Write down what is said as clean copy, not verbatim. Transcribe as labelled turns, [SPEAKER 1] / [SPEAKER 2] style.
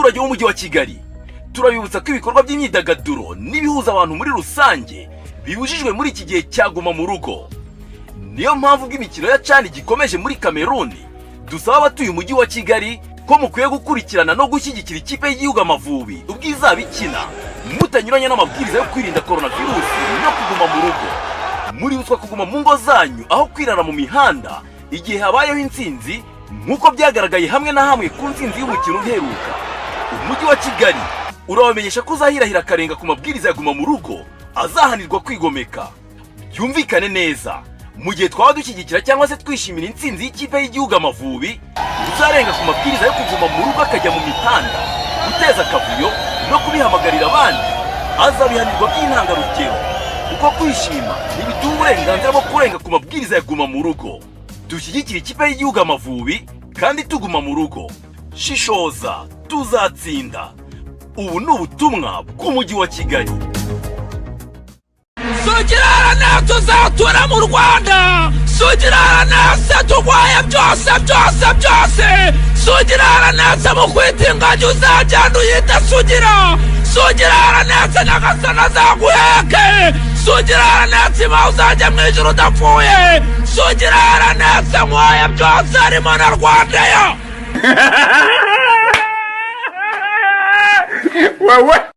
[SPEAKER 1] Abaturage b'umujyi wa Kigali, turabibutsa ko ibikorwa by'imyidagaduro n'ibihuza abantu muri rusange bibujijwe muri iki gihe cyaguma mu rugo. Niyo mpamvu ubwo imikino ya CHAN igikomeje muri Kameruni, dusaba abatuye umujyi wa Kigali ko mukwiye gukurikirana no gushyigikira ikipe y'igihugu Amavubi ubwo izaba ikina, mutanyuranye n'amabwiriza yo kwirinda coronavirus no kuguma mu rugo. Muributswa kuguma mu ngo zanyu aho kwirara mu mihanda igihe habayeho intsinzi, nk'uko byagaragaye hamwe na hamwe ku ntsinzi y'umukino uheruka. Umujyi wa Kigali urabamenyesha ko uzahirahira akarenga ku mabwiriza ya guma mu rugo azahanirwa kwigomeka. Byumvikane neza, mu gihe twaba dushyigikira cyangwa se twishimira intsinzi y'ikipe y'igihugu Amavubi, uzarenga ku mabwiriza yo kuguma mu rugo akajya mu mihanda guteza akavuyo no kubihamagarira abandi azabihanirwa by'intangarugero, kuko kwishima ntibiduha uburenganzira bwo kurenga ku mabwiriza ya guma mu rugo. Dushyigikire ikipe y'igihugu Amavubi kandi tuguma mu rugo. Shishoza, tuzatsinda. Ubu ni ubutumwa bw'umujyi wa Kigali.
[SPEAKER 2] Sugira tuzatura mu Rwanda, sugira nese turwaye byose byose byose, sugira nese mu kwita ingagi uzagenda uyita sugira, sugira nese Nyagasani azaguheke, sugira nese ima uzajya mu ijuru udapfuye, sugira nese nkwaye byose harimo na RwandAir.
[SPEAKER 3] Wewe.